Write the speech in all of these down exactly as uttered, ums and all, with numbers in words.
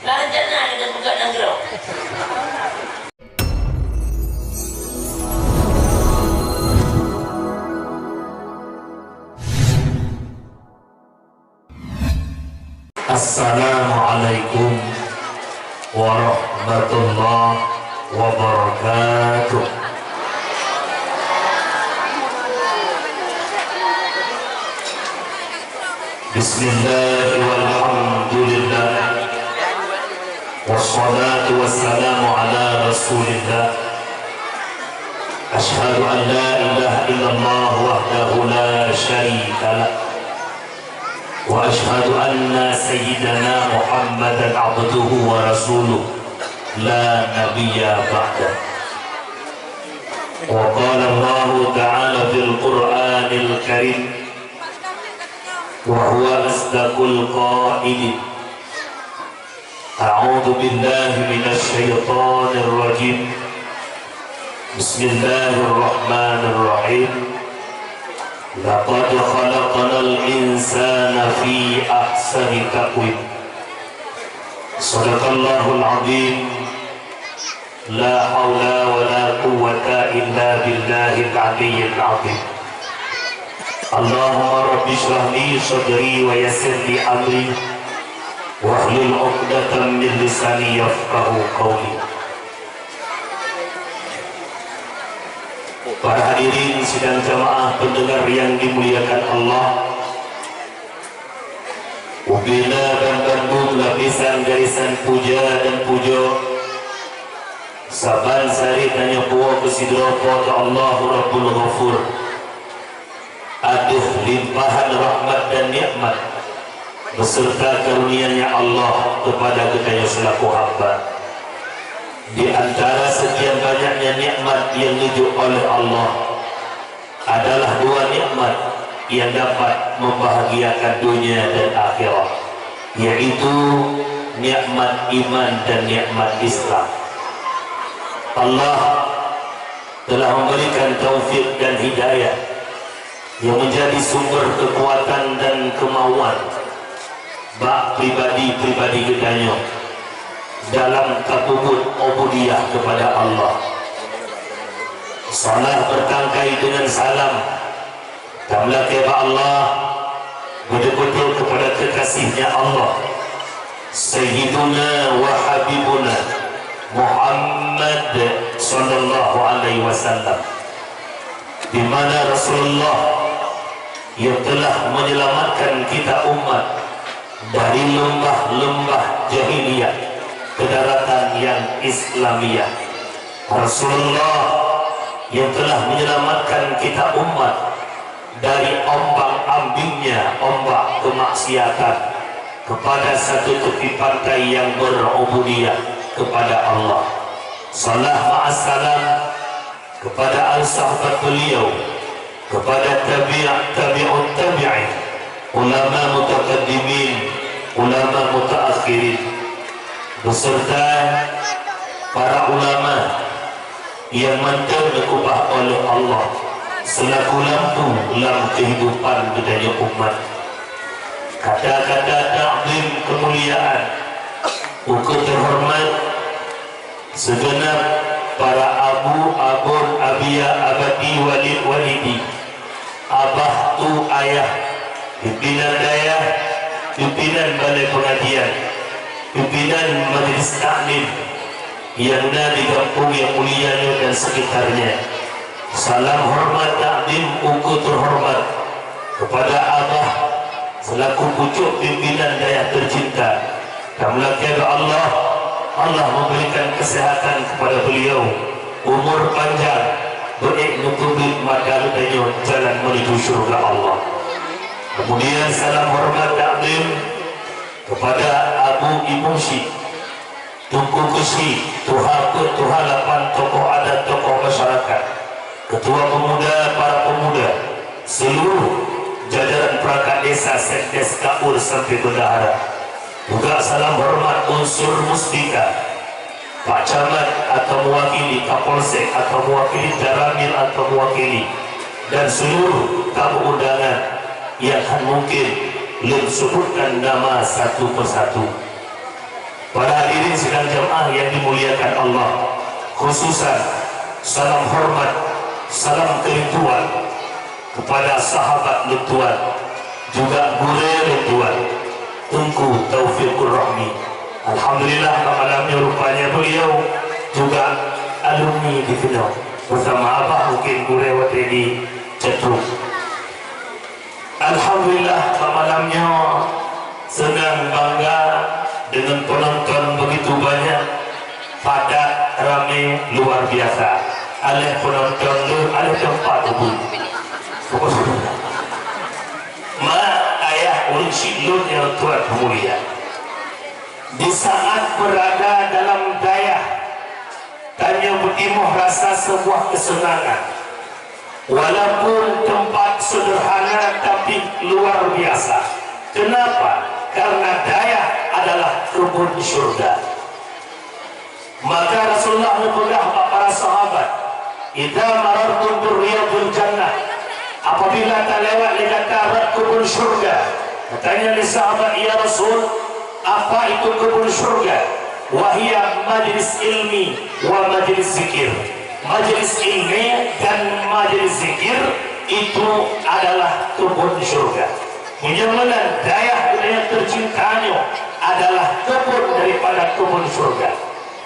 Ka rencana kita buka nanggroe. Assalamualaikum warahmatullahi wabarakatuh. Bismillah walhamdulillah. Wassalatu wassalamu ala Rasulillah. Asyhadu an la ilaha illallah wahdahu la syarika lah. Wa asyhadu anna sayyidana Muhammadan abduhu wa rasuluh la nabiyya ba'dah. Wa qala Allahu ta'ala fil Qur'anil Karim, wa huwa asdaqul qailin. A'udzu billahi minasy syaithanir rajim. Bismillahirrahmanirrahim. Laqad khalaqnal insana fi ahsani taqwim. Shadaqallahul azim. La haula wa la quwwata illa billahil aliyyil azim. Allahumma rabbi shrah li sadri wa yassir li amri wahlul 'uqdatam min lisani yafqahu qauli. Para hadirin sidang jamaah pendengar yang dimuliakan Allah, ubena banmandum lapisan garisan puja dan pujoe, saban sarit tanyoe puwoe keu sidroe Po teu Allah Rabbul Ghafur. Ateueh limpahan rahmat dan nikmat beserta karunia-Nya Allah kepada geutanyoe selaku hamba. Di antara sekian banyaknya nikmat yang neujok oleh Allah, adalah dua nikmat yang dapat membahagiakan dunia dan akhirat, yaitu nikmat iman dan nikmat Islam. Allah telah memberikan taufik dan hidayah yang menjadi sumber kekuatan dan kemauan bak pribadi-pribadi geutanyoe dalam tapeubuet ubudiyah kepada Allah. Salah bertangkai dengan salam, tameulakée bak Allah, beutôi-beutôi kepada kekasih-Nya Allah, Sayyiduna wa Habibuna Muhammad sallallahu alaihi wasallam, di mana Rasulullah yang telah menyelamatkan kita umat dari lembah-lembah jahiliyah ke daratan yang Islamiyah. Rasulullah yang telah menyelamatkan kita umat dari ombang-ambingnya ombak kemaksiatan kepada satu tepi pantai yang berubudiyah kepada Allah. Salam ma'assalam kepada al sahabat beliau, kepada tabi', tabi'ut tabi'in, ulama mutaqaddimin, ulama mutaakhirin, beserta para ulama yang mantong geukeubah oleh Allah selaku lampu lam kehidupan geutanyoe umat. Kata-kata takzim keumuliaan, ukeue teuhoreumat, segenap para abu, abon, abia, abati, walid, walidi, abah, tu, ayah, pimpinan dayah, pimpinan balai pengajian, pimpinan majlis taklim yang na di gampông yang mulia nyoe dan sekitarnya. Salam hormat takzim ukeue teuhormat kepada abah selaku pucôk pimpinan dayah tercinta. Tameulakée bak Allah, Allah memberikan kesehatan kepada beliau, umur panjang, beuék neupeubiet mata geutanyoe jalan menuju syurga Allah. Kemudian salam hormat takzim kepada Abu Ibu Syik, Teungku Keuchik, tuha peuet, tuha lapan, tokoh adat, tokoh masyarakat, ketua pemuda, para pemuda, seluruh jajaran perangkat desa, sekdes, kaur sampai bendahara. Juga salam hormat unsur muspika, Pak Camat atau mewakili, Kapolsek atau mewakili, Danramil atau mewakili, dan seluruh tamu undangan yang hana mungkin lôn sebutkan nama satu persatu. Para yang dimuliakan Allah, khususan salam hormat, salam kerinduan kepada sahabat lôn tuan, juga gurée lôn tuan, Teungku Taufiqur Rahmi. Alhamdulillah, bak malam nyoe rupanya beliau juga alumni di sinoe. Bersama Abah mungkin gurée watée di Cetruk. Alhamdulillah, bak malam nyoe seunang bangga deungon peunonton begitu banyak, padat, ramé, luar biasa. Aléh peunonton le, aléh teumpat ubit. Mak, ayah, ureueng syiek lôn nyang tuan peumulia. Di saat berada dalam dayah, tanyoe beutimoh rasa sebuah kesenangan. Walaupun tempat sederhana, tapi luar biasa. Kenapa? Karena dayah adalah kebun syurga. Maka Rasulullah neupeugah bak para sahabat, "Idza marartum bi riyadil jannah," apabila talewat lé gata rot kebun syurga, geutanyong lé sahabat, "Ya Rasul, apa itu kebun syurga?" "Wa hiya majlis ilmi wa majlis zikir." Majlis ilmu dan majlis zikir itu adalah kebun syurga. Meunyoe meunan, dayah budaya tercinta nyoe adalah kebun daripada kebun syurga.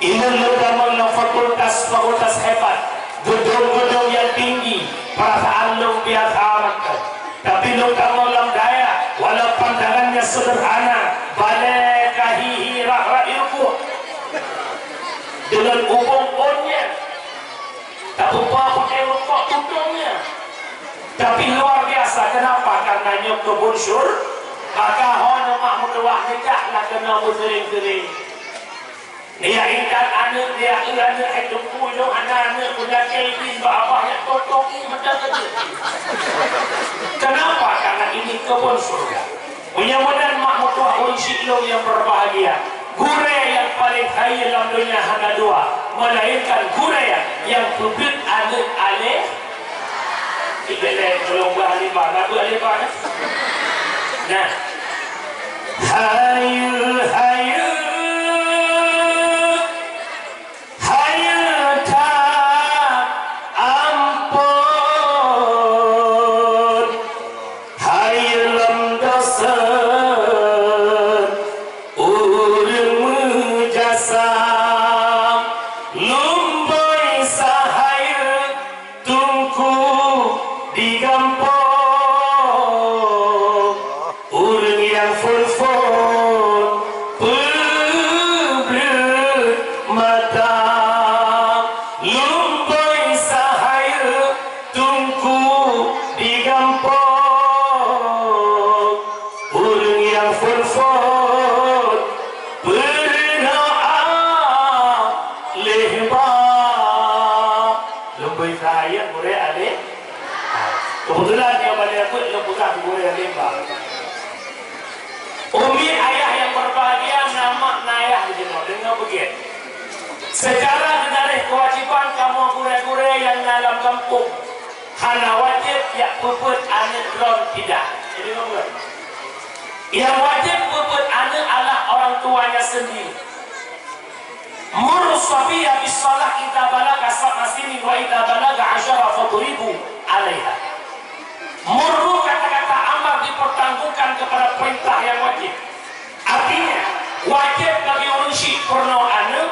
Ilôn lôn tamong lam fakultas-fakultas hebat, gedong-gedong nyang tinggi, peurasaan lôn biasa mantong. Tapi lôn tamong lam dayah, walau pandangannya sederhana, balée ka hi-hi rak-rak ilkuek. Deungon ubong phon nyan, tapeupa putéh rukok tutong nyan. Tapi luar biasa, kenapa? Karena nyoe kebun syur-, maka ho neumak meutuwah nijak lah keunoe meuseuring-seuring. Dia intat aneuk, dia eu aneuk, hai teungku lôn hana aneuk, peunyakét bin bak abah nyang totong ié meudan lagée. Kenapa? Karena ini kebun surga. Meunyoe meunan mak meutuah ureueng syiek lôn nyang berbahagia, gurée nyang paleng kaya lam donya hana dua, melainkan gurée nyang peubeuet aneuk aléh Ibilih tolong beualih ba, na beualih ba, na? Nah. Hayeue, hayeue, hayeue that ampôn, hayeue lom dosen ureueng meujasa, lumboi sahayeue Teungku di gampông, ureueng nyang phon-phon peubleut mata, lumboi sahayeue Teungku di gampông. Ureueng nyang phon-phon peurunoe aléh ba. Lumboi sahayeue gurée aléh. Keubeutulan nyoe bak lheueh beuet lôn peugah gurée aléh ba. Umi ayah nyang berbahagia, na mak na ayah di sinoe, deungoe beugét. Seucara geunaréh keuwajéban kamoe gurée-gurée nyang na lam gampông, hana wajéb jak peubeuet aneuk droe tidak. Jadi, nyang wajéb peubeuet aneuk adalah orang tuanya sendiri. Muru sabiyya bis shalah idza balagha sab'a sinin wa idza balagha asyara fadribu 'alaiha. Muru, kata-kata amar dipertanggungkan kepada perintah yang wajib. Artinya, wajéb bagi ureueng syiek peurunoe aneuk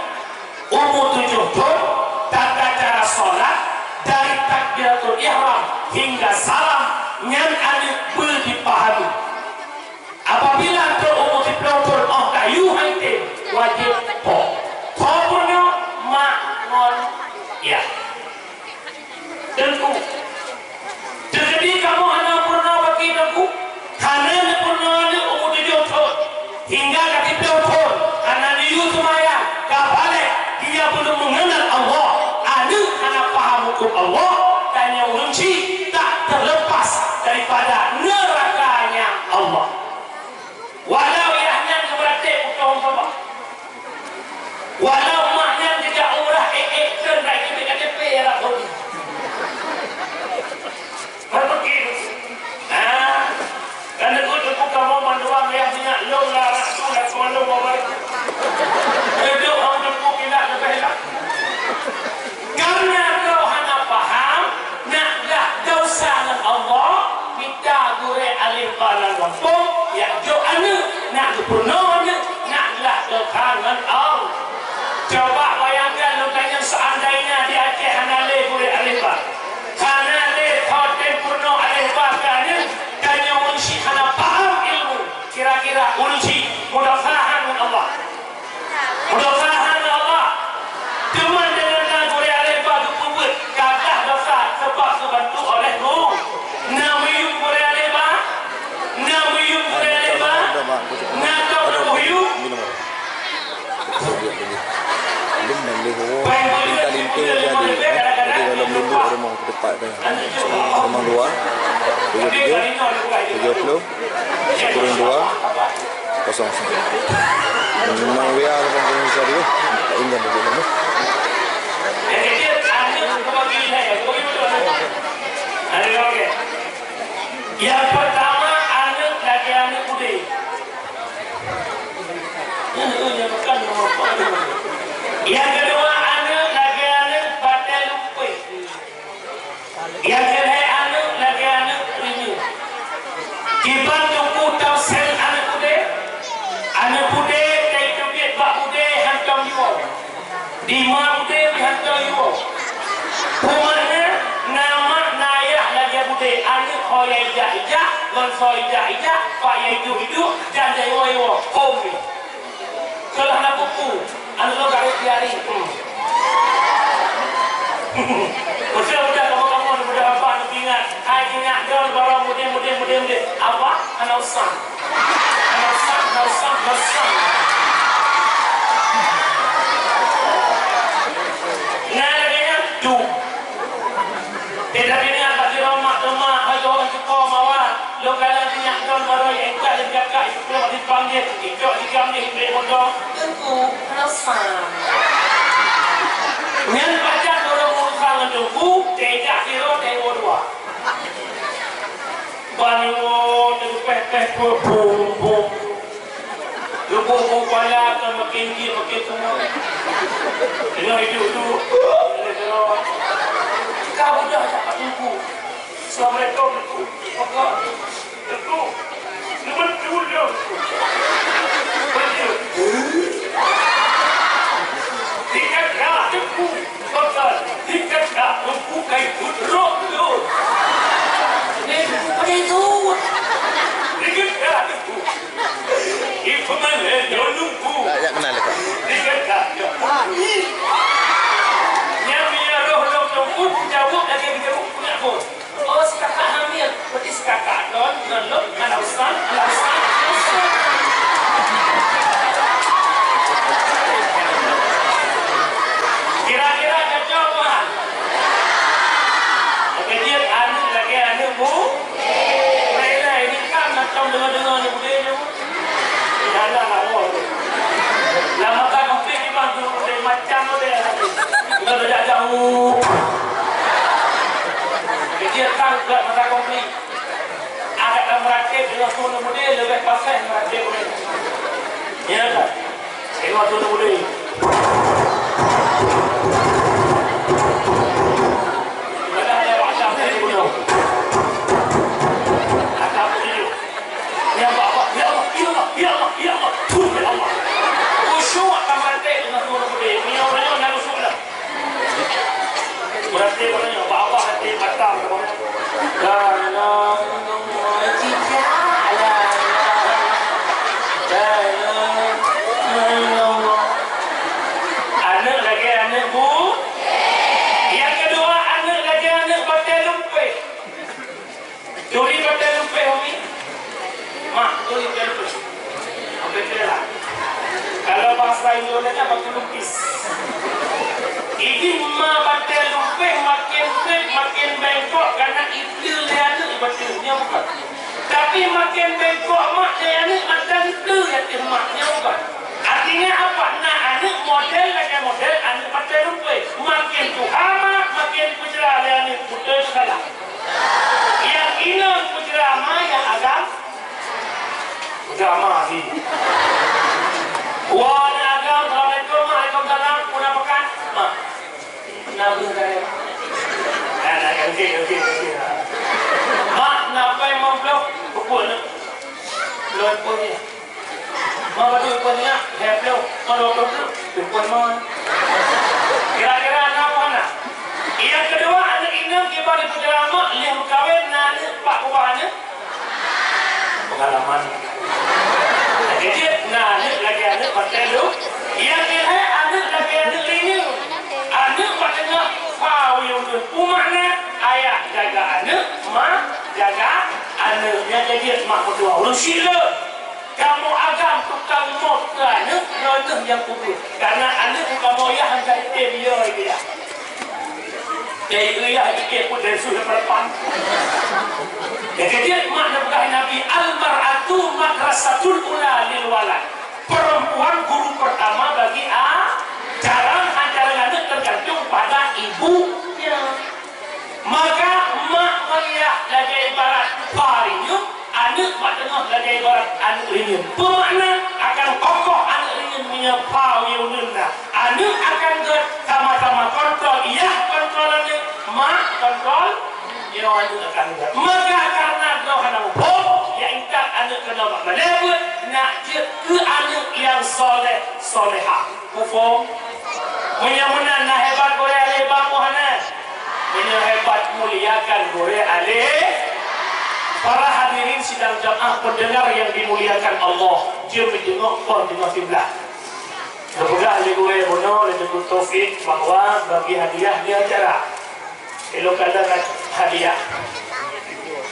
umu tujoh thon, tata cara salat dari takbiratul ihram hingga salam nyan aneuk beu jipahami. Apabila trok umu siplôh thon 'oh ka yue han tem, wajéb po. Po peurunoe mak ngon yah. Teungku. Teukeudi kamoe hana peurunoe bak teungku, hana neupeurunoe aneuk umu tujoh thon, hingga ka siplôh thon, hana neuyue seumayang, ka balek, dia belum mengenal Allah, aneuk hana paham huköm Allah, dan nyang ureueng syiek tak terlepas daripada neuraka nyang Allah. Walau yah nyan geubeuratée putong saboh. Walau mak nyan geujak umrah ék-ék kheun bak jeuet K T P rab Saudi. Berpikir. Nah, kan aku tepuk kamu mandua melihat minyak lom lah ratu lah tuan lom bawa itu. Duduk orang tepuk Linto-linto jadi, eh, jadi dalam lubuk rumah tempat dia. Rumah dua, tujuh tujuh, tujuh puluh, sepuluh dua, kosong satu. Memang biar orang Indonesia dulu, ingat dulu. Yang pertama, aneuk lagèe aneuk udeb. Nyang keudua, aneuk lagèe aneuk batèe lumpéh. Nyang keulhèe, aneuk lagèe aneuk rinyeuk. Kiban teungku tafsir aneuk udeb? Aneuk udeb ka jiteubiet bak udeb hantom jiwoe. Di ma udeb hantom jiwoe. Peue makna? Na mak na ayah lagèe udeb, aneuk ho nyang ijak-ijak, ngon soe ijak-ijak, pak nyang iduek-iduek, dan nyang iwoe-iwoe. Hom jih. Keulah na buku, aneuk lôn ka rhot di hari. Hmm. Beutôi, beutôi, kamoe-kamoe, beutôi, apa, ingat. Hai, ingat, don, barô, mudeng, mudeng, mudeng, mudeng. Apa? Hana usah. Hana usah, hana usah, hana usah. Nyan lagèe nyan, tu. Teutab ingat bak sidroe mak teuma, hai, jaweueb cukôp mawar. Lôn kalon sinyak don barô, ék ka lé jakak, icok dipanggil, icok digamleh, ibrek motong. Teungku, hana usah. Nyan pajan ureueng urusan ngon teungku, teuijak sidroe, teuiwoe dua. Ban iwoe, teupéh-péh, peuet, peuet, peuet. Lubuk-lubuk pala ka makin jih makin tuha. Teungoh iduek-duek, ka beudoh jak bak teungku. Assalamualaikum, teungku. Apa? Teungku. Neubeutôi, teungku. Beutôi. Dikata teungku, bakal dikata teungku kai peutrok lôn. Eh, pada itu. Dikata teungku. Ipeumalèe lôn teungku. Tak, tak kenal, Pak. Dikata teungku. Nyan meunyo roh lôn teungku, jaweueb lagèe jaweueb peue pun. Oh, si kakak hamil. Berarti si kakak lôn, lôn, lôn, hana usah, hana usah, hana usah. Kira-kira cocok, Tuhan? Lagèe jeuet aneuk, lagèe aneuk bu-, Lain-lain, ini kan macam dengar-dengar ni, budaya ni. Jalan lah, oh. Lam mata konflik ni, bang, tu, macam tu dia. Bukan belajar jauh. Kecil kan bukan mata konflik. Ada yang merakit dengan suruh muda lebih pasal merakit muda. Ya kan? Tengok suruh muda. Ibadah dia macam tadi bunuh. Ada apa dia? Ya Allah, ya Allah, ya Allah, ya Allah, ya Allah. Tuh, ya Allah. Khusyuk akan mati dengan suruh muda. Ini orang yang nak khusyuk dah. Berarti orang yang bawa hati batal. La ilaha illallah, la ilaha illallah. Aneuk lagèe aneuk bu-, nyang keudua, aneuk lagèe aneuk batèe lumpéh. Turi batèe lumpéh, Umi. Mak, turi batèe lumpéh. Oke, kira lah. Kalau bahasa Indonesia, batu lukis. Idéh ma batèe lumpéh makin krép, makin bengkok, karena ipleue lé aneuk batèe, nyo bukan. Tapi makin bengkok mak lé aneuk, mantong ipleue ateueh mak, nyo bukan. Artinya apa? Na aneuk model lagèe model aneuk batèe lumpéh. Makin tuha mak, makin peujra lé aneuk, beutôi salah. Nyang inong peujra ma, nyang agam peujra ma, hi. Wah, nyang agam, assalamualaikum, waalaikumsalam, puna pekan, mak. Na beuh kaya. Nah, nah, oke, oke, oke. Mak, na pai limong ploh, pukul enam. Lôn pun ya. Mak, beutôi pun ya, lhèe ploh, ma dua ploh, pukul lima. Kira-kira na apa na? Nyang keudua, aneuk inong kiban ipeujra mak, lheuh meukawen, na aneuk, pat peubah aneuk? Pengalaman. Lagèe jeuet na aneuk lagèe aneuk batèe lu. Nyang keuhai aneuk lagèe aneuk rinyeuk. Aneuk bak teungoh fa uyueng deuh. Peue makna? Ayah jaga aneuk, ma jaga aneuk. Nyan lagèe jeuet mak meutuah. Ureueng syiek lôn. Kamoe agam tukang mot keu aneuk, droeneuh nyang peubuet. Karena aneuk kamoe yah han ka jitém. Iya, iya. Kayak itu ya, dikit pun dari sudah berpan. Ya, jadi mak Nabi Nabi, "Al-mar'atu madrasatul ula lil walad." Perempuan guru pertama bagi a-, ajaran, ajaran anak tergantung pada ibunya. Maka mak ngon yah lagèe ibarat pha rinyeun, aneuk bak teungoh lagèe ibarat aneuk rinyeun. Peumakna akan kokoh aneuk rinyeun meunyoe pha uyueun na. Aneuk akan gèt sama-sama kontrol, yah kontrol aneuk, mak kontrol nyoe aneuk akan gèt. Maka karena droe hana muphom, ya intat aneuk keunoe bak malèe buet, nak jeuet keu aneuk nyang soleh, solehah. Muphom? Meunyoe meunan na hebat gurèe alèh bang hana? Meunyoe hebat muliakan gurèe alèh. Para hadirin sidang jamaah pendengar yang dimuliakan Allah, jeuet meuteungoh kon teungoh siblah. Geupeugah lé gurèe bunoe lé Teungku Taufik bahwa bagi hadiah di acara. Ilôn kalon hadiah.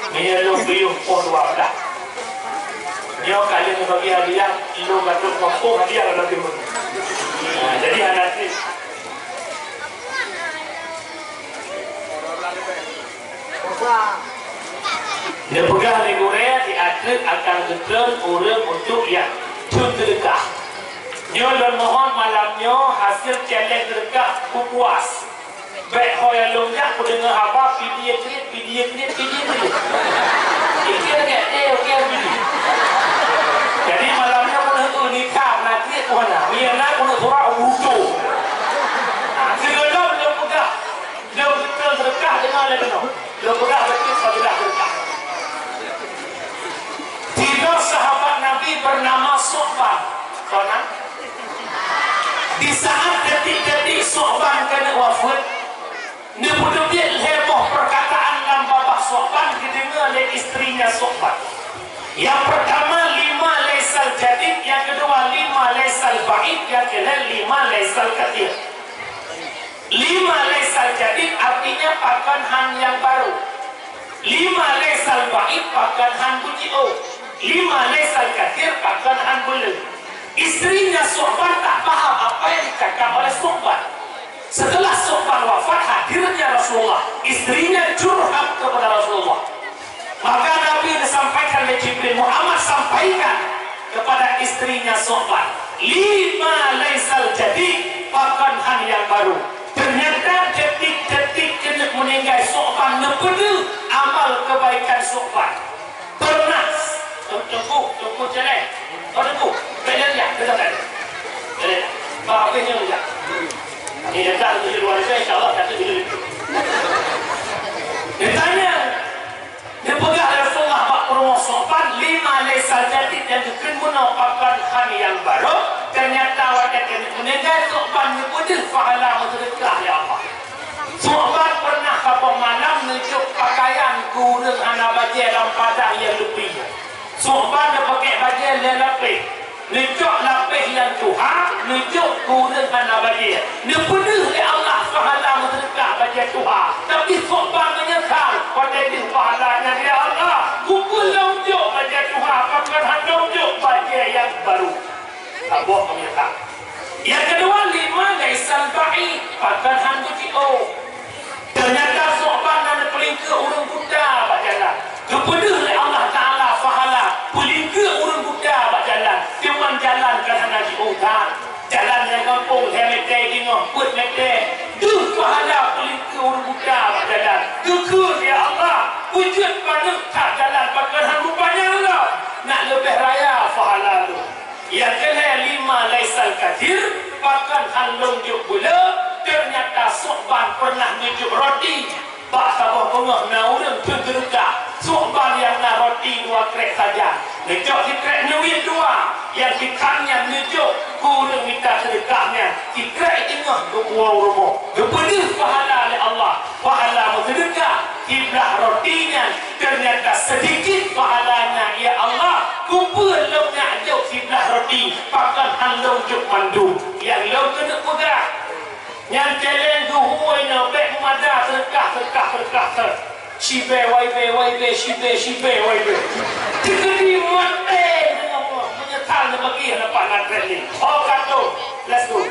Meunyoe lôn geuyue poh dua blah. Nyoe ka lheueh neubagi hadiah, lôn ka trok ngon poh hadiah lam timun. Nah, jadi hana trép. Neupeugah lé gurèe di ateueh akan geutreun ureueng untuk nyang jeuet seudeukah. Nyoe lôn mohon malam nyoe hasil challenge seudeukah kupuas. Bèk ho nyang lôn jak kudeungö haba, pidie kriet, pidie kriet, pidie kriet. Ikir gèt, eh, oke, pidie. Jadi malam nyoe keuneuk eu nikah, na kriet keu hana. Meunyoe na keuneuk surak, wudu. Nah, sigohlom lôn peugah, lôn beutôi seudeukah deungon lé keunoe. Lôn peugah beutôi fadilah seudeukah. Sidroe sahabat Nabi bernama Su'ban. Soe nan? Di saat detik-detik Su'ban keuneuk wafeuet, neupeuteubiet lhèe boh perkataan lam babah Su'ban geudeungö lé istrinya Su'ban. Yang pertama, lima laisal jadid, yang kedua, lima laisal ba'id, yang ketiga, lima laisal katsir. Lima laisal jadid artinya pakon han nyang barô. Lima laisal ba'id pakon han beujiôh. Lima laisal katsir pakon han beuleueh. Istrinya Su'ban tak paham apa yang dicakap oleh Su'ban. Setelah Su'ban wafat, hadirnya Rasulullah, istrinya curhat kepada Rasulullah. Maka Nabi disampaikan oleh Jibril, "Muhammad, sampaikan kepada istrinya Su'ban, lima laisal jadid, pakon han nyang barô." Ternyata detik-detik keuneuk meuninggai Su'ban neupeudeuh amal kebaikan Su'ban. Pernah, Teungku, Teungku Celeng, oh, Teungku, bèk lé jak, bèk lé jak. Bèk lé jak. Bah, bèk lé jak. Ini datang dari luar negeri, insya Allah, tapi ini. Ditanya, Neupeugah lé Rasulullah bak peurumoh Su'ban, lima laisal jadid nyang geukheun bunoe pakon han nyang barô, ternyata watèe keuneuk meuninggai Su'ban neupeudeuh pahala meuseudeukah lé Allah. Su'ban pernah saboh malam neujok pakaian keu ureueng hana bajèe lam padang nyang leupie. Su'ban neupakèk bajèe lhèe lapéh. Neujok lapéh nyang tuha, neujok keu ureueng hana bajèe. Neupeudeuh lé Allah pahala meuseudeukah bajèe tuha. Tapi Su'ban meunyeusal, watèe deuh pahala nyan, "Ya Allah, keupeue lôn jok bajèe tuha, pakon han lôn jok bajèe nyang barô?" Saboh meunyeusal. Nyang keudua, lima laisal ba'id, pakon han beujiôh. Ternyata Su'ban na neupeulingkeue ureueng buta bak jalan. Geupeudeuh lé Allah Taala pahala peulingkeue ureueng buta bak jalan, teuma jalan ka hana jiôh that. Jalan nyang gampông lhèe mètè teungoh, peuet mètè. Deuh pahala peulingkeue ureueng buta bak jalan. Geukheun, "Ya Allah, beujeuet paneuk that jalan, pakon han beupanyang lom, nak leubeh raya pahala lôn." Nyang keulhèe, lima laisal katsir, pakon han lôn jok beuleueh, ternyata Su'ban pernah neujok roti. Bak saboh beungoh na ureueng teuseudeukah, Su'ban nyang na roti dua krek sajan. Neujok sikrek neuwiet dua, nyang sikrek nyan neujok keu ureueng mita seudeukah nyan, sikrek teungoh geupuwoe u rumoh. Geupeudeuh pahala lé Allah, pahala meuseudeukah siblah roti nyan. Ternyata seudikit pahalanya, "Ya Allah, keupeue lôn nak jok siblah roti, pakon han lôn jok mandum?" Nyang lôn keuneuk peugah, nyan celeng geuhue inoe, bèk meumada seudeukah, seudeukah, seudeukah, seudeukah. Sibèe wai bèe, wai bèe, sibèe, sibèe wai bèe. Teukeudi maté deungon Allah, meunyeusal neubagi hana pat na training. Oh, kantô, let's go.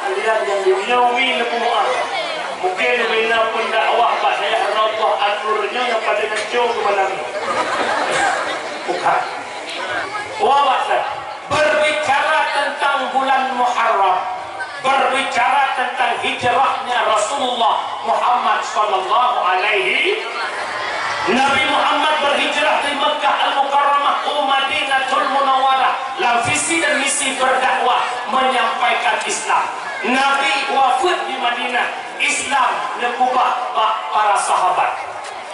Kalian nyang di nyoe wi neupeumoa. Mungken leubeh na peundakwah bak dayah Raudhah An-Nur nyoe nyang padub neucok keu malam nyoe. Bukan. Wah, Pak Ustaz. Berbicara tentang bulan Muharram, berbicara tentang hijrahnya Rasulullah Muhammad sallallahu alaihi. Nabi Muhammad berhijrah dari Mekah Al-Mukarramah ke Madinatul Munawwarah lam visi dan misi berdakwah, menyampaikan Islam. Nabi wafeuet di Madinah, Islam neukeubah bak para sahabat.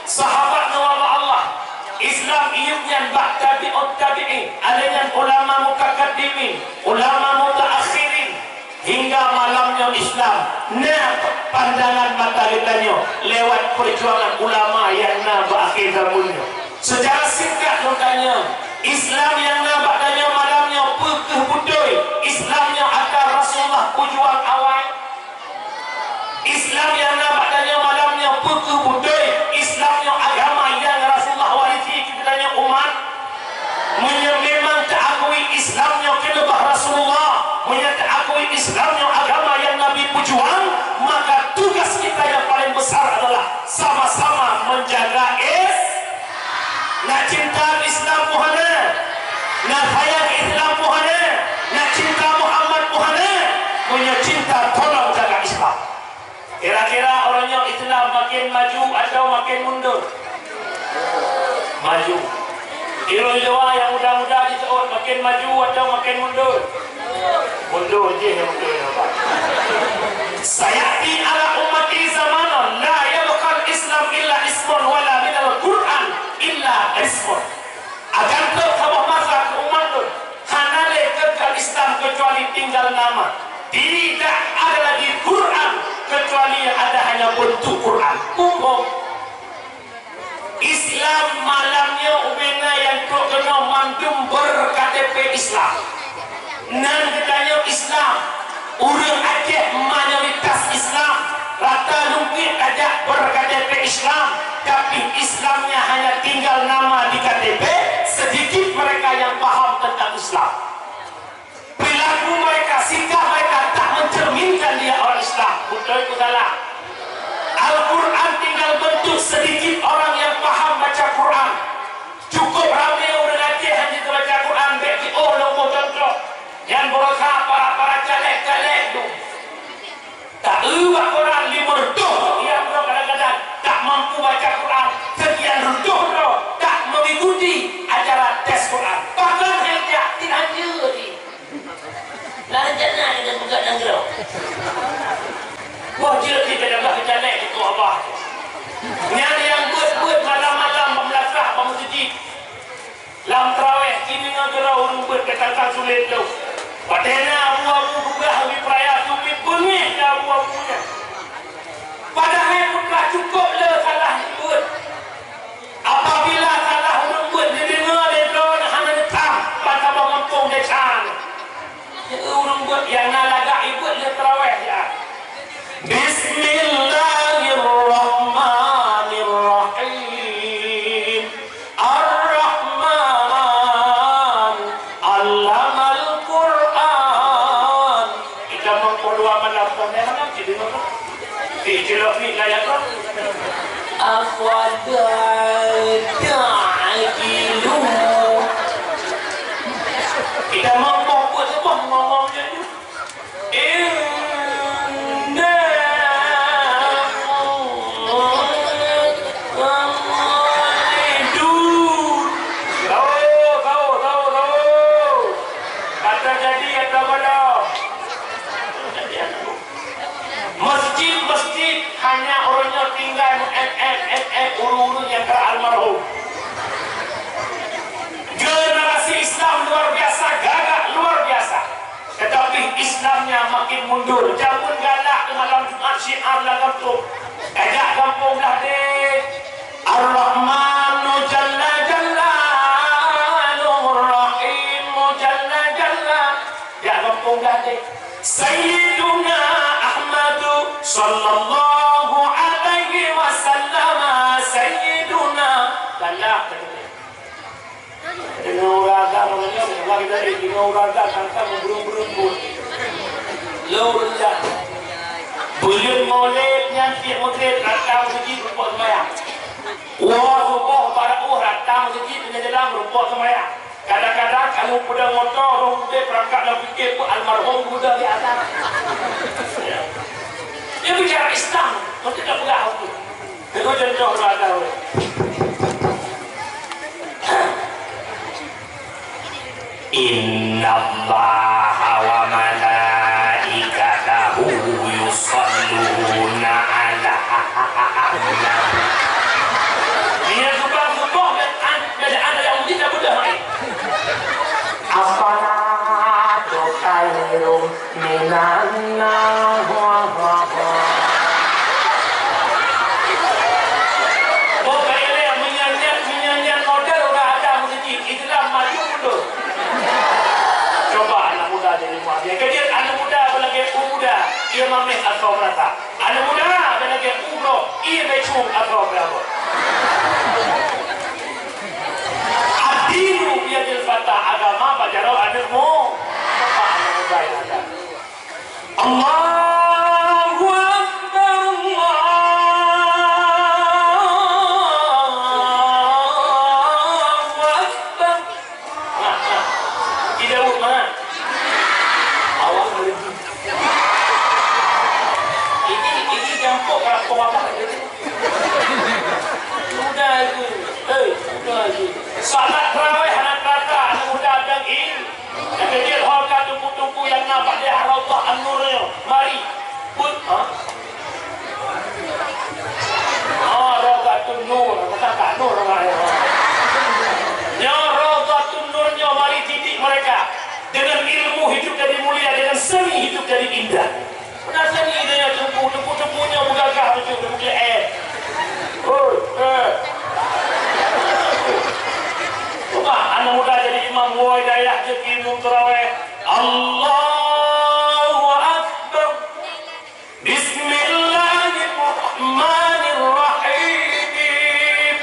Sahabat neuwaba Allah, Islam iyup nyan bak tabi'ut tabi'in, alèh nyan ulama mutakaddimin, ulama mutaakhirin, hingga malam nyoe Islam na pandangan mata geutanyoe lewat perjuangan ulama nyang na bak akhé zaman nyoe. Secara singkat lôn tanyong, Islam nyang na bak tanyoe malam nyoe peu kheueh beutôi Islam nyoe atra Rasulullah peujuang awai? Islam nyang na bak tanyoe malam nyoe peu kheueh beutôi Islam nyoe agama nyang Rasulullah warisi keu geutanyoe umat? Meunyoe memang taakui Islam nyoe keuneubah Rasulullah, meunyoe taakui Islam nyoe agama nyang Nabi peujuang, maka tugas kita yang paling besar adalah sama-sama menjaga Is-, na cinta Islam peu hana, na sayang Islam peu hana, na cinta Muhammad peu hana, meunyoe cinta tolong jaga Islam. Kira-kira uroe nyoe Islam makin maju atau makin mundur? Maju. Iroe-iroe nyang muda-muda jiteuôt makin maju atau makin mundur? Mundur jih nyang mundur nyoe, Pak. Sayati ala ummati zamanun la yabqal Islam illa ismun wala minal Qur'an illa ismun. Akan trok saboh masa keu umat lôn, hana lé keukai Islam keucuali tinggal nama. Tidak ada lagi Quran keucuali yang ada hanya bentuk Quran. Umum. Islam malam nyoe ubena nyang trok keunoe mandum ber-K T P Islam. Nan geutanyoe Islam, ureuëng Aceh mayoritas Islam, rata lungkit tajak ber-K T P Islam, tapi Islamnya hanya tinggal nama di K T P, sedikit mereka yang paham tentang Islam. Perilaku mereka, sikap mereka tak mencerminkan dia orang Islam. Betul atau salah? Al-Quran tinggal bentuk sedikit orang yang paham baca Quran. Cukup ramé ureuëng Aceh hana jibaca Quran, bék jiôh lôn boh contoh. Nyan beurasa para-para caleg-caleg tu. Taeu bak Quran lima reutôh, nyang droe kadang-kadang tak mampu baca Quran, sekian reutôh droe tak mengikuti acara tes Quran. Bahkan hai jak tin hajeue jih. Lah rencana kita buka nanggroe. Wah, jeuet jih teudeungoe keucanek keu Allah. Nyan nyang beuet-beuet malam-malam bak meulasah bak meuseujid. Lam teurawéh, kini ngon keudroe ureuëng beuet ka tantang sulet lom. Watée na abu-abu peugah ubit peuraya, teubiet beungéh keu abu-abu nyan. Padahai peugah cukôp le salah beuet. Apabila salah ureuëng beuet neudeungoe lé droeneuh hana neutam, ban saboh gampông desya nyoe. Ureuëng beuet nyang na lagak ibeuet lé teurawéh nyan. Bismillahirrahmanirrahim. Allamal Qur'an. Kita meukeuluwa malam, pandai malam, cit deungoe. Cit cilok ni, layan, bro. Afala ta'qilun. Kita mampu buat sebuah ngomong je. Inna. Tahu, tahu, tahu, tahu. Kata jadi atau belum? Masjid-masjid hanya ureuëng nyoe tinggai meuék-ék ureuëng-ureuëng nyang ka almarhum. Generasi Islam luar biasa, gagah luar biasa. Tetapi Islamnya makin mundur. Jameun galak malam Jumat syiar lam gampông. Tajak gampông blah deh. Ar-Rahmanu jalla jalaluhu, Ar-Rahimu jalla jalla. Jak gampông blah deh. Sayyiduna Ahmadu sallallahu alaihi wasallam, Sayyiduna. Galak. Deungoe ureuëng agam ngon nyoe, bak kita ni, deungoe ureuëng agam tantang meubreueng-breueng buet. Lôn dah. Buleuen Maulid nyan tiep Maghrib rata meuseujid rumpok seumayang. Woe suboh barôh rata meuseujid nyan dalam rumpok seumayang. Kadang-kadang kamoe peudong moto, roh udeb rangkak lam pike peuet almarhum geuda di atas. Ya. Dia bicara Islam, mesti tak peugah aku. Itu contoh rata. Innallaha wa malaikatahu yusalluna 'alan nabi. Dia suka suboh dan an-, dan ada yang kita bedah. As-salatu khairum minan nah. Boh ka ilée meunyan-nyan, meunyan-nyan model udah ada meuseujid, Islam maju mundur. Coba anak muda jadi muabiah. Keujeuet anak muda beulagée u muda, ia mameh atau merata. Anak muda beulagée u broh, ia becung atau berapa. Ad-dinu biyadil fata, agama bak jaroe aneuk mu. Coba anak muda yang ada. Allahu Akbar, Allahu Akbar. Nah, nah. Tidak, Bu, mana? Awak merugi. Ini, ini nyampok kampung abah gitu. Muda itu. Eh, muda itu. Salat tarawih anak rata, anak muda dan in. Nyang keu jeuet ho ka tupu-tupu nyang na bak dayah Raudhah An-Nur nyoe. Mari. Put, ha? Oh, Raudhatun Nur. Bukan tak Nur namanya. Nyoe Raudhatun Nur nyoe, mari didik mereka. Dengan ilmu hidup jadi mulia, dengan seni hidup jadi indah. Peue na seni nyoe teungku, teungku-teungku nyoe beugagah beutôi, teungku eh. Hoi, eh. Cuba aneuk muda jadi imam, woe dayah jeuet imum tarawih. Allahu Akbar. Bismillahirrahmanirrahim.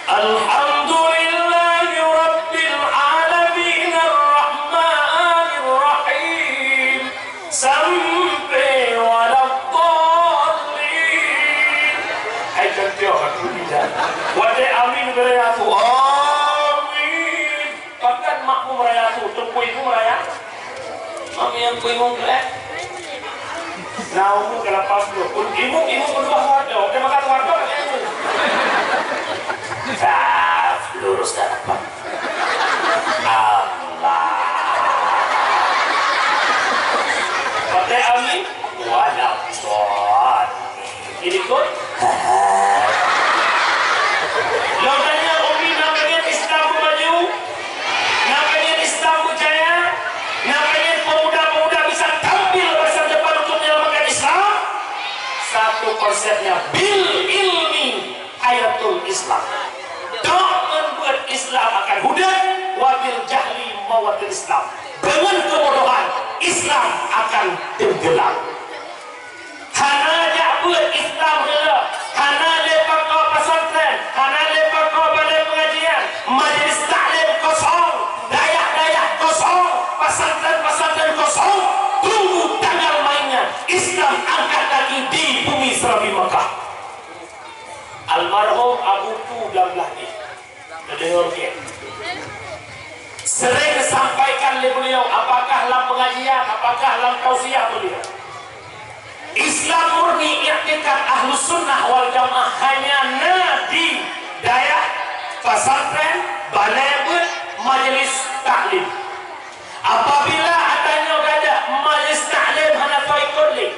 Alhamdulillahi Rabbil Alamin, Ar-Rahmanir Rahim. Sampai waladdallin. Hai, contoh, alhamdulillah. Watée amin, geuraya tu. Amin. Bahkan makmum raya tu, teungku imum raya. Makmum nyang imum keuleh. Nah, umur ke lapan puluh. Imum, imum keudua Soeharto. Dia makan Soeharto, dia imum. Saf, lurus ke depan. Allah. Pakai amin. Wala dhalin. Jadi ikut? Lôn tanya, Umi, na peue nyang Islam beumaju? Na peue nyang Islam beujaya? Na peue nyang pemuda-pemuda bisa tampil masa depan untuk menyelamatkan Islam? Satu konsepnya, bil ilmi hayatul Islam. Dok ngon beuet Islam akan hudeb, wa bil jahli mautul Islam. Deungon keubodohan, Islam akan tenggelam. Hana jak beuet Islam dulu, hana lé pakoe pesantren, hana lé pakoe balai pengajian, majelis taklim kosong, dayah-dayah kosong, pesantren-pesantren kosong. Tunggu tanggal mainnya, Islam angkat kaki di bumi Serambi Mekah. Almarhum Abu Tu Blang Blahdeh. Neudeungoe keu. Sering disampaikan lé beliau, apakah lam pengajian, apakah lam tausiah beliau. Islam murni, iktikad Ahlus Sunnah wal Jamaah hanya na di dayah, pesantren, balai beuet, majelis taklim. Apabila ata nyoe gadôh majelis taklim hana teuikot lé,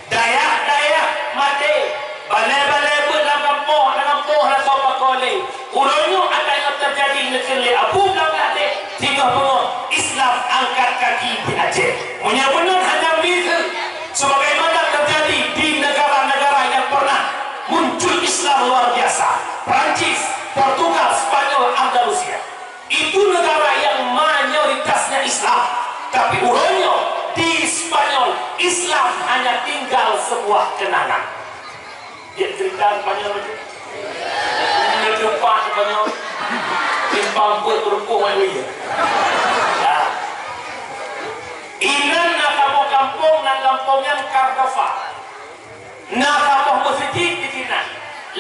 dayah-dayah maté, balai-balai beuet lam gampông, lam gampông hana teupakoe lé. Uroe nyoe ata nyoe teujadi neukheun lé Abu Blang Blahdeh, singoh beungoh Islam angkat kaki di Aceh. Meunyoe meunan hana miseue, sebagaimana teujadi di negara-negara yang pernah muncul Islam luar biasa, Prancis, Portugal, Spanyol, Andalusia. Itu negara yang mayoritasnya Islam, tapi uroe nyoe di Spanyol, Islam hanya tinggal sebuah kenangan. Dia cerita Spanyol itu. Dia lupa Spanyol. Simpang peuet berukung ai. Ya. Inan na kamoe Gampông nan gampông nyan Cordova. Na saboh meuseujid di sinan.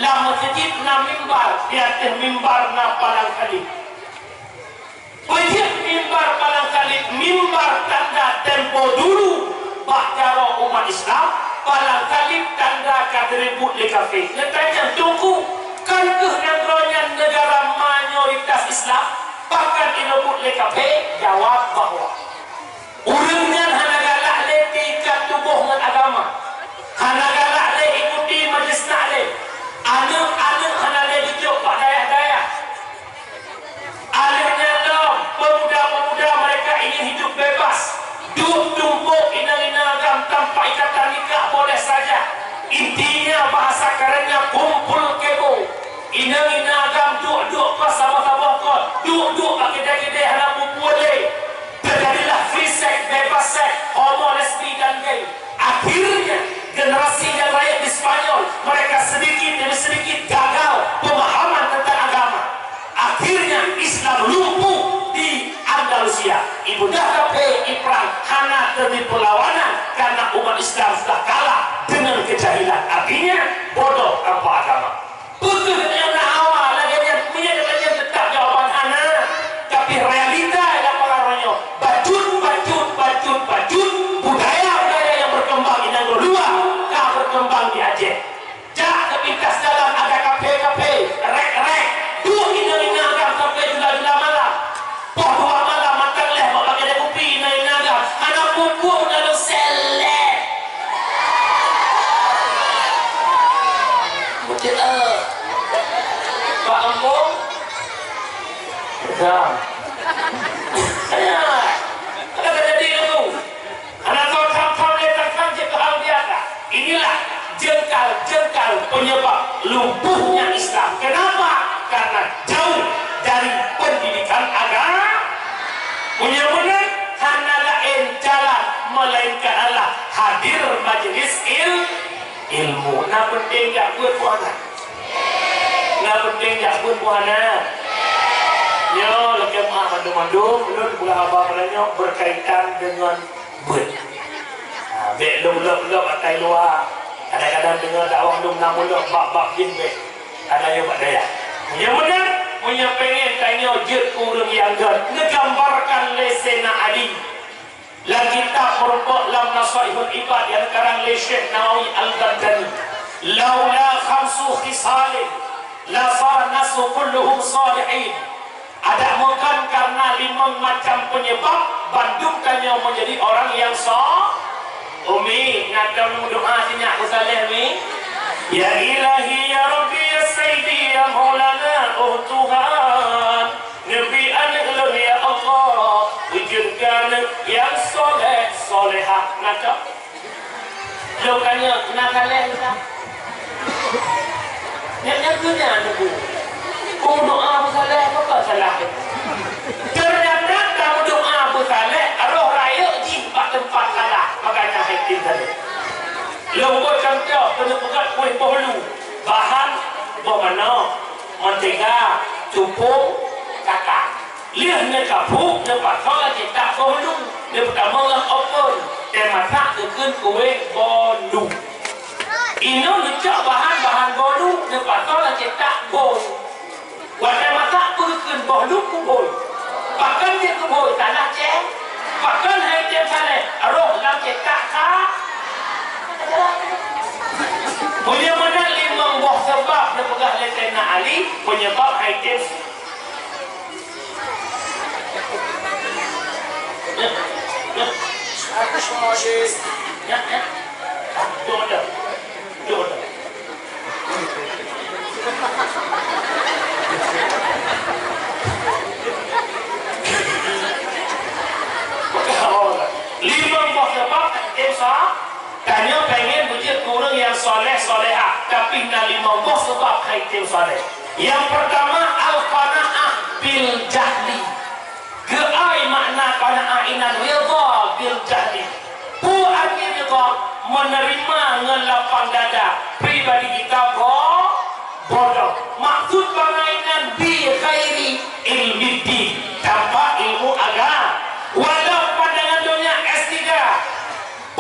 Lam meuseujid na mimbar, di ateueh mimbar na palang saleb. Peue jeuet mimbar palang saleb, mimbar tanda tempo dulu bak jaroe umat Islam, palang saleb tanda ka teureubot lé kafé. Neutanyong, Teungku, kon keuh nanggroe nyan neugara mayoritas Islam, pakon ireubot lé kafé? Jawab bahwa ureuëng nyan hana galak lé teuikat tuboh ngon agama, hana galak lé ikuti majlis taklim, aneuëk-aneuëk hana lé geujok bak dayah-dayah. Akhirnya lom, pemuda-pemuda mereka ingin hidup bebas. Duek tumpôk inong-inong agam tanpa ikatan nikah boleh saja. Intinya, bahasa kerennya, kumpul kebo. Inong-inong agam duek-duek kon saboh-saboh kon, duek-duek bak keudè-keudè hana peue-peue lé. Terjadilah free sex, bebas seks, homo, lesbi, dan gay. Akhirnya, generasi yang lahir di Spanyol, mereka sedikit demi sedikit gagal pemahaman tentang agama. Akhirnya, Islam lumpuh di Andalusia. Ibudah kafé, iprang, hana teubri perlawanan karena umat Islam sudah kalah dengan kejahilan. Artinya, bodoh tanpa agama. Peue kheueh nyang na hawa lagèe nyan? Meunyoe gata nyan teutap jawaban hana, tapi realita lam peurang nyoe, bacut, bacut, bacut, bacut, budaya-budaya nyang berkembang di nanggroe luwa ka berkembang di Aceh. Jak teupintas jalan ada kafe-kafe, rek-rek, duek inong-inong agam sampai jula-jula malam. Poh dua malam mantong lheuh bak bagèe kupi inong-inong agam, hana peue-peue meunaleueng seleb. Beutôi, eh. Pak Kampung. Betul. Ayah. Ada terjadi lagu. Hana soe tham-tham lé, tan-tan jeuet keu hal biasa. Inilah jengkal-jengkal penyebab lumpuhnya Islam. Kenapa? Karena jauh dari pendidikan agama. Meunyoe meunan, hana laén jalan melainkan adalah hadir majlis il-, ilmu. Na peunteng jak buet puhana. Na peunteng jak buet puhana. Nyoe lakèe meu'ah mandum-mandum, ulôn peugah haba malam nyoe berkaitan dengan beuet. Ha, bèk lôn lop-lop atai luwa. Kadang-kadang deungoe dakwah lôn na mulok bab-bab jih bèk. Ka na yôh bak dayah. Meunyoe meunan, meunyoe pengen tanyoe jeuet keu ureueng nyang göt, neugambarkan lé Saidina Ali. Lam kitab Murabba' lam Nasaihul Ibad nyang karang lé Syekh Nawawi Al-Bantani, "Laula khamsu khisalin la sara nasu kulluhum salihin." Adak meukan karena limong macam penyebab bandum tanyoe menjadi orang yang so-, Umi, na tom doa sinyak Abu Saleh, Mi? Ya Ilahi, ya Rabbi, ya Sayyidi, ya Maulana, oh Tuhan, neubi aneuk lôn, ya Allah, wujudkan aneuk yang soleh, solehah. Na tom? Lôn tanya, na saleh, Ustaz? Nyan, nyan keuh nyan, Teungku. Keu doa beusaleh, apa salah? Ternyata kamu doa beusaleh, roh rayeuk jih bak teumpat salah. Makanya hai tim tadi. Lôn buet contoh, keuneuk peugöt kueh boh lu. Bahan boh manok, mantega, tupông, kakak. Lheueh neukapôk, neupasoe lam cetak boh lu, neupeutamong lam oven, teumasak geukheun kueh boh lu. Inoe neucok bahan-bahan boh lu, neupasoe lam cetak boh. Watèe masak peue geukheun boh lu kubôi. Pakon jeuet kubôi, salah cèng. Pakon hai tem saleh, roh lam cetak ka. Meunyoe meunan limong boh seubab neupeugah lé Saidina Ali, penyebab hai tem Limong boh seubab, Tanyoe pengen beujeuet ureueng nyang soleh-solehah, tapi na limong boh seubab hai tem soleh. Nyang peurtama, al-qanaah bil jahli. Keu ai makna qanaah inan ridha bil jahli. Peue arti ridha? Menerima ngon lapang dada pribadi kita bo-, bodoh. Maksud bangai nyan bi ghairi ilmiddin, tanpa ilmu agama. Walau pandangan donya S tiga, P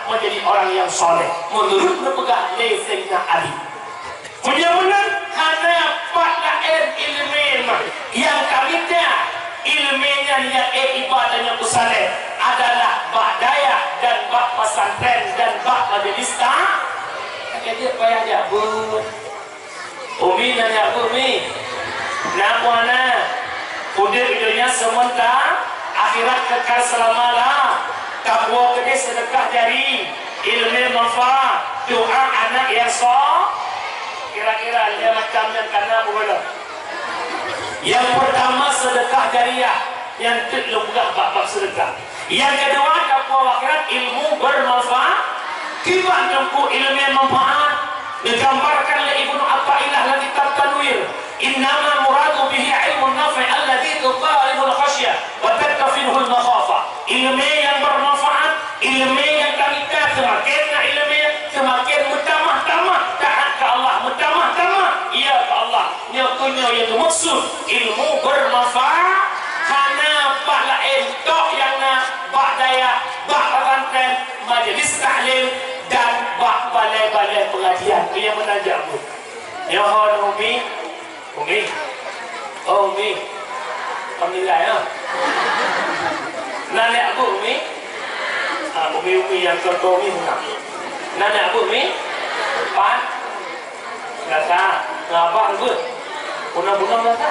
Menjadi orang yang saleh, menurut neupeugah lé Saidina Ali. Meunyoe meunan, hana pat laén ileumé mah nyang ka mita. Ileumé nyan nyang ék iba tanyoe peusaleh adalah bak dayah dan bak pesantren dan bak majelis ta-, ka jeuet payah jak beuet. Umi nanya beuh mi. Na muana. Udép di donya seumeuntara, akhirat kekal seulama-lama. Kapuwoe keudeh seudeukah jari, ileumé manfaat, doa aneuk nyang so-, kira-kira lhèe macam nyang kana beuh. Nyang peurtama seudeukah jariyah, nyang teuk lôn peugah bak bab seudeukah. Nyang keudua, takwa akhirat, ilmu bermanfaat. Kiban teungku ileumé manfaat? Neugambarkan lé Ibnu Athaillah lam kitab Tanwir, "Innama muradu bihi ilmun nafi' alladzi tuqaribul khasyah wa tadtafinuhul makhafah." Ileumé nyang bermanfaat, ileumé nyang ka mita, seumaken na ileumé, seumaken meutamah-tamah taat keu Allah, meutamah-tamah ia keu Allah. Nyoe keuh nyoe nyang teumaksud ilmu bermanfaat, hana bak laén tok nyang na bak dayah, bak pesantren, majelis taklim, dan bak balai-balai pengajian. Nyang meunan jak beuh. Nyoe ho Umi, Umi, oh Umi, alhamdulillah ya. Nan jak beuh Umi, ah, Umi-umi nyang keu Umi meunan. Nan jak beuh Umi, pan. Lasa, ngabah beuh. Puna-puna lasa.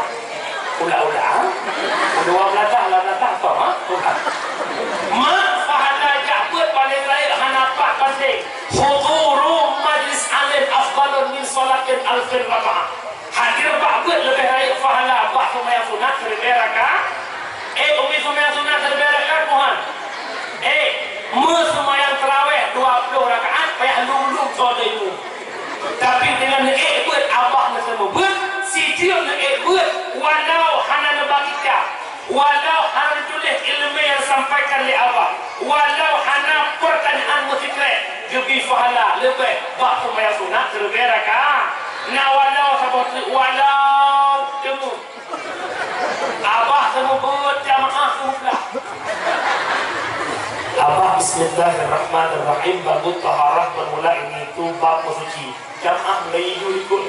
Ula-ula. Dua belas lasa, lasa, apa, ha? Ula. Mak, pahala jak beuet paling rayeuk hana pat bandeng. Huduru majlis alim afdalun min sholatin alfin rakaah. Hadir bak beuet leubeh rayeuk pahala bak seumayang sunat siribèe rakaat. Eh, umi seumayang sunat siribèe rakaat, Tuhan. Eh, meuseumayang tarawèh dua ploh rakaat, payah lom-lom soe teuimeum. Tapi deungon neuék beuet, Abah neuseumeubeuet, sijeuem neuék beuet, walau hana neuba kitab, walau hana neutuléh ileumèe nyang sampaikan lé Abah, walau hana peurtanyaan meusikrek, geubri pahala leubeh bak seumayang sunat siribèe rakaat. Na walau saboh treuk, walau teuma. Abah seumeubeuet, jamaah seumeublah. Abah, bismillahirrahmanirrahim, babut taharah bermula ini tu bab meusuci. Jamaah mulai idu likot.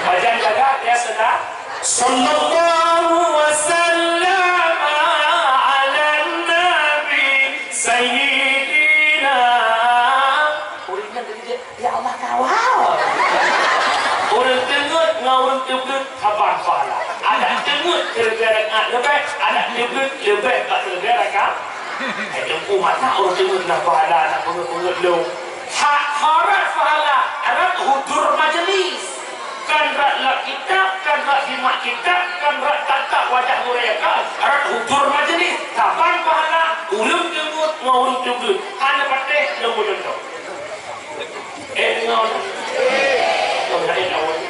Pajan jaga, ya, sedang. Sallallahu wasallam ala nabi sayyidina. Ureueng nyan tadi dia, "Ya Allah, kawal." Ureueng teungeut ngon ureueng teubleuet saban pahala. Adak teungeut siribèe rakaat leubeh, adak teubleuet leubeh bak siribèe rakaat. Hai teungku, masa ureueng teungeut na pahala, na peungeut-peungeut lôn. Hak, hana pahala, rot hudur majelis. Kan rot lak kitab, kan rot simak kitab, kan rot tatap wajah gurèe, kan rot hudur majelis. Saban pahala, ureueng teungeut ngon ureueng teubleuet. Hana patéh lôn meucuntoh. Eh, deungoe. Kau laén awai.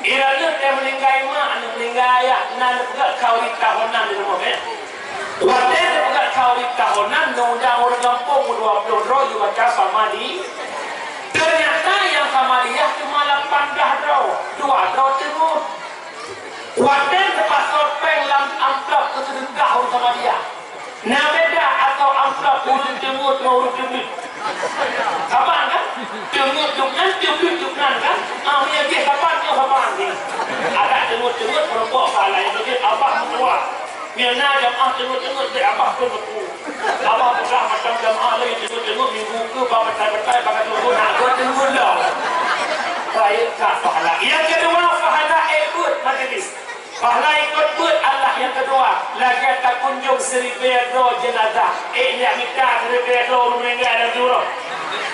Ira lheueh teuh meuninggai mak, aneuk meuninggai ayah, na neupeugah khauri tahonan di rumoh, eh. Watèe neupeugah khauri tahonan, neuundang ureueng gampông dua ploh droe, yue baca Samadiyah. Teunyata nyang Samadiyah cuma lapan blah droe, dua droe teungeut. Watèe neupasoe péng lam amplop keu seudeukah ureueng Samadiyah. Na beda atau amplop ureueng teungeut ngon ureueng teubleuet? Saban kan? Teungeut dum nan, teubleuet dum nan kan? Ah, meunyo jih saban, nyoe saban jih. Adak teungeut-teungeut meurumpok salah nyang jih Abah meutuah. Meunyo na jamaah teungeut-teungeut, bèk Abah pun meutuah. Abah peugah macam jamaah laén teungeut-teungeut minggu keu bak batai-batai, bak tunggu nak geuteungeut lom. Baik, tak pahala. Nyang keudua, pahala ikot majelis. Pahala ikot beuet Allah nyang keudua, lagèe takunjông siribèe droe jeunazah, ék jak mita siribèe droe ureueng meuninggai lam jurông.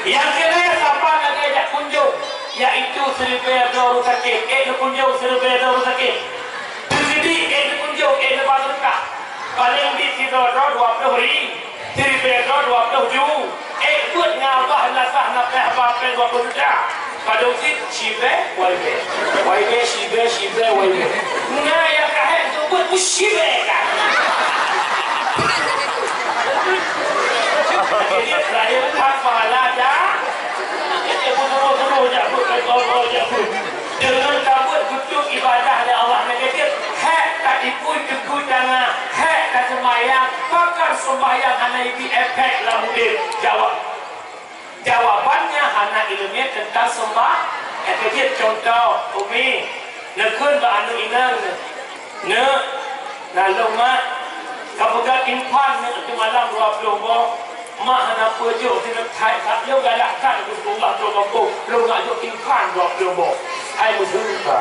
Nyang keulhèe saban lagèe jak kunjông, yaitu siribèe droe ureueng sakét, ék neukunjông siribèe droe ureueng sakét. Teusidi ék neukunjông, ék neuba seudeukah. Paleng di sidroe-droe dua ploh ri-, siribèe droe dua ploh ju. Ék beuet ngon Abah lasah na pèh haba péng dua ploh juta. Padum cit sibèe, waibèe. Waibèe, sibèe, sibèe, waibèe. Na nyang ka hék seumeubeuet pih sibèe ka. Jadi, terakhir kan pahala dah. Jadi, aku suruh-suruh jak beuet, kata Allah jak beuet. Deungon ka beuet, beutôi ibadah lé Allah. Seumbahyang hana ibi efek lam udép. Jawab. Jawabannya hana ileumèe teuntang seumbah-, eh, keu jeuet contoh, Umi, neukheun bak aneuk inong, "Neuk, na lôn mak, ka peugöt infan neuk seumalam dua ploh boh, mak hana peue jôk sineuk that, that lôn galak that keu Allah lôn gampông, lôn nak jôk infan dua ploh boh." Hai meusyeuruka.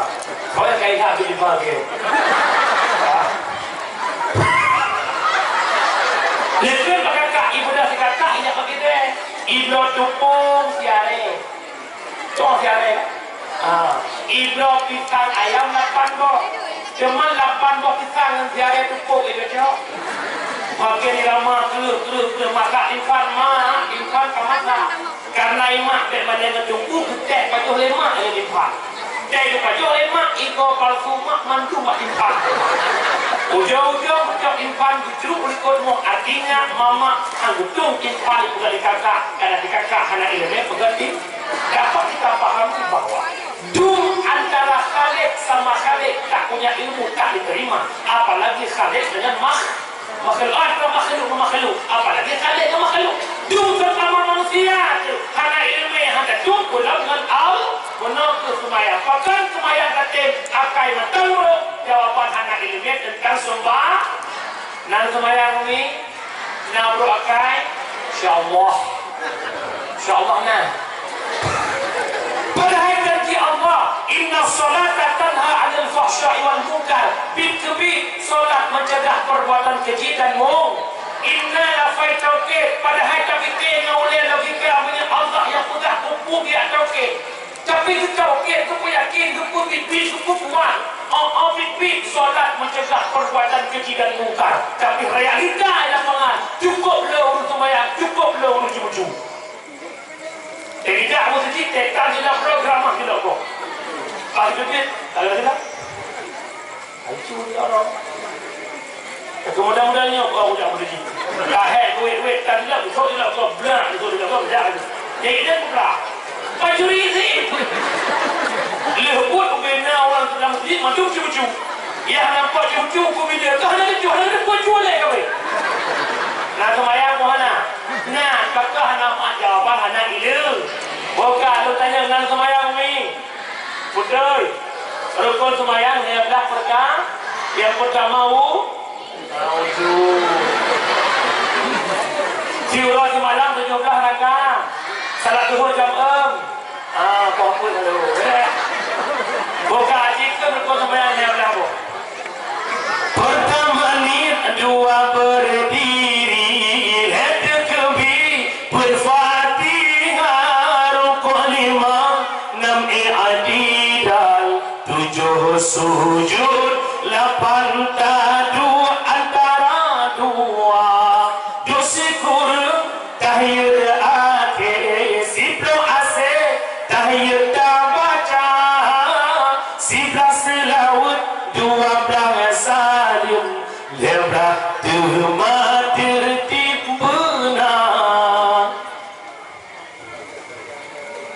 Soe nyang ka ingat bit lima lagèe? Lé keu bak kakak, ibuda si kakak ingat bak kita. Ibloe tupông siaré. Tupông siaré. Ah, ibloe pisang ayam lapan boh. Cuman lapan boh pisang ngon siaré tupông ibloe cok. Makin irama kreuh, kreuh, kreuh masak infan, mak, infan ka masak. Karena imak bèk mandum geutungku, geuteh pajoh lé mak lé infan. Teh geupajoh lé mak, iko palsu mak mandum bak infan. Ujong-ujong geucok infan geucruk likot moh, artinya mamak han geutung infan ipeugöt lé kakak, karena di kakak hana ileumèe peugöt di. Dapat kita pahami bahwa dum antara Khalik sama Khalik tak punya ilmu, tak diterima, apalagi Khalik dengan makh-, makhluk, ah, bukan makhluk, bukan makhluk. Apalagi Khalik ngon makhluk. Dum seumpama manusia tu hana ileumèe, hana tueng pulang ngon Allah. Meunoe keuh seumayang. Pakon seumayang tatem akai mantong ureueng? Jawaban hana ileumèe teuntang seumbah. Nan seumayang, Umi? Na brôk akai? Insya Allah. Insya Allah na. Padahai janji Allah, "Inna salata tanha 'anil fahsya'i wal munkar." Bit keubiet, salat mencegah perbuatan keji dan mung-, inna lafai taukid. Padahai tapiké ngon ulèe logika, meunyoe Allah nyang peugah peue-peue biak taukid. Tapi geutaukid, geupeuyakin, geupeubiet-biet, geupeukuat. Oh, oh, biet-biet, salat mencegah perbuatan keji dan mungkar. Tapi realita di lapangan, cukup le ureueng seumayang, cukup le ureueng jeumuju. Eh, tidak meuseujid, eh, tak jelas program, ah, tidak kok. Pas jeuet, tak ada jelas. Hancô ni orang. Mudah-mudahan nyoe kau udah beureuji. Lahé duit-duit kan lom, kau tidak kau blak, kau tidak kau blak. Jadi dia pula. Pancuri sih. Leuh buet ubena orang sedang sih, macam cucu. Ya nampak cucu ku bila kau ada cucu, ada cucu leh kau. Nah, sembahyang mana? Nah, kakak nama jawaban anak ilu. Bukan lu tanya nan sembahyang ni. Beutôi. Rukon seumayang lhèe blah peurka-, nyang peurtama u-, udhu. Siuroe simalam tujoh blah raka. Salat duhur jam eum. Ah, poh pun lalu. Eh. Buka aji ke rukon seumayang lhèe blah boh. Pertama niat, dua berdiri, lhèe takbir, berfatihah, rukuk lima, enam i'tidal, tujuh sujud, lapan taduek antara dua, dua syukur, tahiyat akhé, siploh asé, tahiyat tabaca, siblah seulaweuet, dua blah saleuem, lhèe blah teuma teurtib beuna.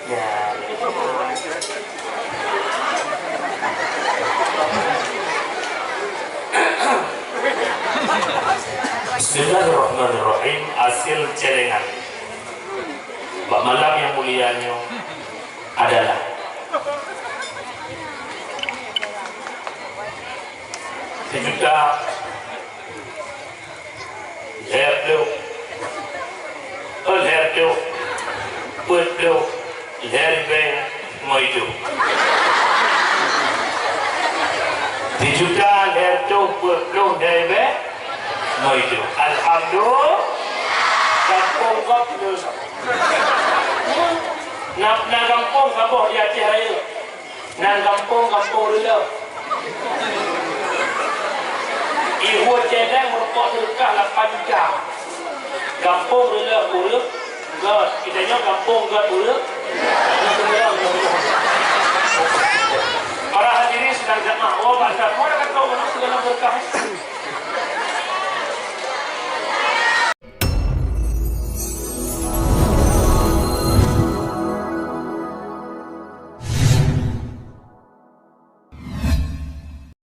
Ya. Bismillahirrahmanirrahim. Hasil celengan bak malam nyang mulia nyoe adalah sijuta lhèe ploh, oh, lhèe ploh, peuet ploh, lhèe ribèe, limong ijôh. Sijuta lhèe ploh, peuet ploh, lhèe ribèe, limong ijôh. Alhamdulillah. Gampông gob tu. Na, na gampông saboh di Aceh Raya. Nan gampông, gampông Reuleu. Ihue céléng meureumpok seudeukah lapan juta. Gampông Reuleu ureueng göt. Kita nyoe gampông göt ureueng. Para hadirin sidang jamaah, oh, bangsa, mana kata orang segala berkah.